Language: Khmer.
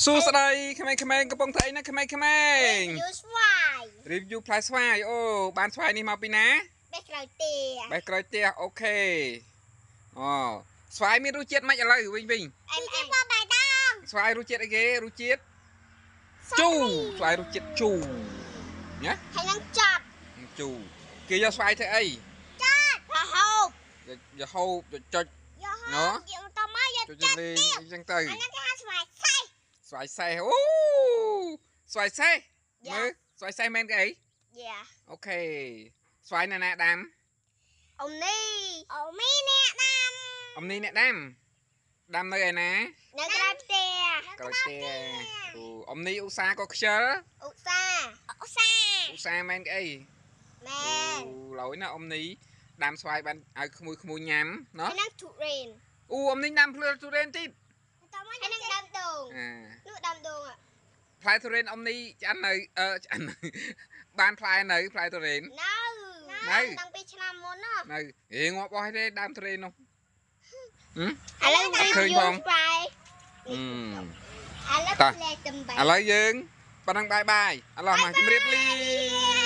សួស្តីក្មេងៗកំពុងធ្វើអីណាក្មេងៗ យូស្វាយ review ផ្លែស្វាយអូបានស្វាយនេះមកពីណា បេះក្រោយទា បេះក្រោយផ្ទះអូខេអូស្វាយមានរសជាតិម៉េចឥឡូវវិញវិញ អែមអែមបៃតង ស្វាយរសជាតិអីគេរសជាតិជូរស្វាយរសជាតិជូរណា ហើយនឹងចាប់ ជូរគេយកស្វាយធ្វើអី ចាប់រហូប យកហូបយកចុច យកហូបយកតមកយក ចុចលេងអញ្ចឹងទៅ អានេះគេហៅស្វាយសេះ ស្វាយសេះអូស្វាយសេះមើលស្វាយសេះមែនគេអី យ៉ា អូខេស្វាយណាណាដាំ អ៊ំនេះអ៊ំមីអ្នកដាំ អ៊ំនេះអ្នកដាំដាំនៅឯណា នៅក្រៅផ្ទះ ក្រោយផ្ទះអូអ៊ំនេះឧស្សាហ៍ក៏ខ្ជិល ឧស្សាហ៍ឧស្សាហ៍ ឧស្សាហ៍មែនគេអី មែន អូឡើយណាអ៊ំនេះដាំស្វាយបានឲ្យក្មួយក្មួយញ៉ាំណោះ ហើយនឹងទុរេន អូអ៊ំនេះដាំភ្លឺទុរេនទៀត តមកហើយនឹងដាំដូង អា នោះដាំដូង ផ្លែទុរេនអ៊ំនេះឆ្អិននៅអឺឆ្អិនបានផ្លែនៅផ្លែទុរេន នៅ នៅ តាំងពីឆ្នាំមុនណោះ នៅហេងាប់អស់ទេដើមទុរេននោះ ឥឡូវ ឃើញផង ស្វាយ អឺ ឥឡូវ តោះ ផ្លែតំបែ ឥឡូវយើងប៉ណ្ណឹងបាយបាយឥឡូវមកជម្រាបលា